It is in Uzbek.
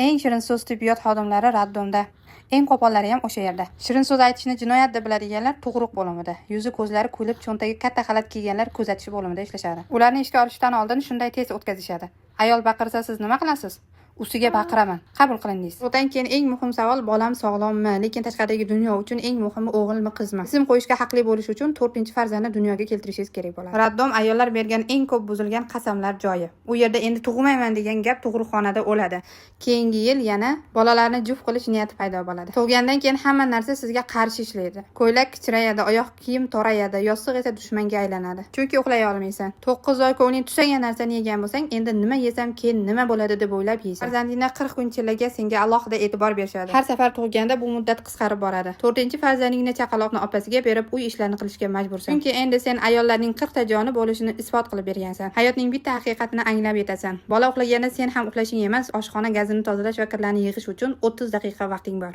Eng shirin so'z tibbiyot xodimlari роддом da. Eng qo'pollari ham o'sha yerda. Shirin so'z aytishni jinoyat deb biladiganlar tug'ruq bo'limida. Yuzi ko'zlari kulib, cho'ntagiga katta xalat kiyganlar kuzatish bo'limida ishlashadi. Ularni ishga olishdan oldin shunday test o'tkazishadi. Ayol baqirsa, siz nima qilasiz? Ustiga baqiraman. Qabul qilindingiz. Undan keyin eng muhim savol: bolam sog'lommi? Lekin tashqaridagi dunyo uchun eng muhimi o'g'ilmi, qizmi? Ism qo'yishga haqli bo'lish uchun to'rtinchi farzandni dunyoga keltirishingiz kerak bo'ladi. Роддом ayollar bergan eng ko'p buzilgan qasamlar joyi. U yerda endi tug'mayman degan gap tug'ruqxonada o'ladi. Keyingi yil yana bolalarni juft qilish niyati paydo bo'ladi. Tug'gandan keyin hamma narsa sizga qarshi ishlaydi. Ko'ylak kichrayadi, oyoq kiyim torayadi, yostiq esa dushmanga aylanadi. Chunki uxlay olmaysan. 9 oy ko'ngling tusagan narsani yegan bo'lsang, endi nima yesam keyin nima bo'ladi deb o'ylab yeysan. Farzandingdan 40 kun chillaga senga alohida e'tibor berishadi. Har safar tug'ganda bu muddat qisqarib boradi. To'rtinchi farzandingni chaqaloqni opasiga berib, uy ishlarini qilishga majbursan. Chunki endi sen ayollarning 40 ta joni bo'lishini isbot qilib bergansan. Hayotning bitta haqiqatini anglab yetasan. Bola uxlaganda sen ham uxlashing emas, oshxona gazini tozalash va kirlarni yig'ish uchun 30 daqiqa vaqting bor.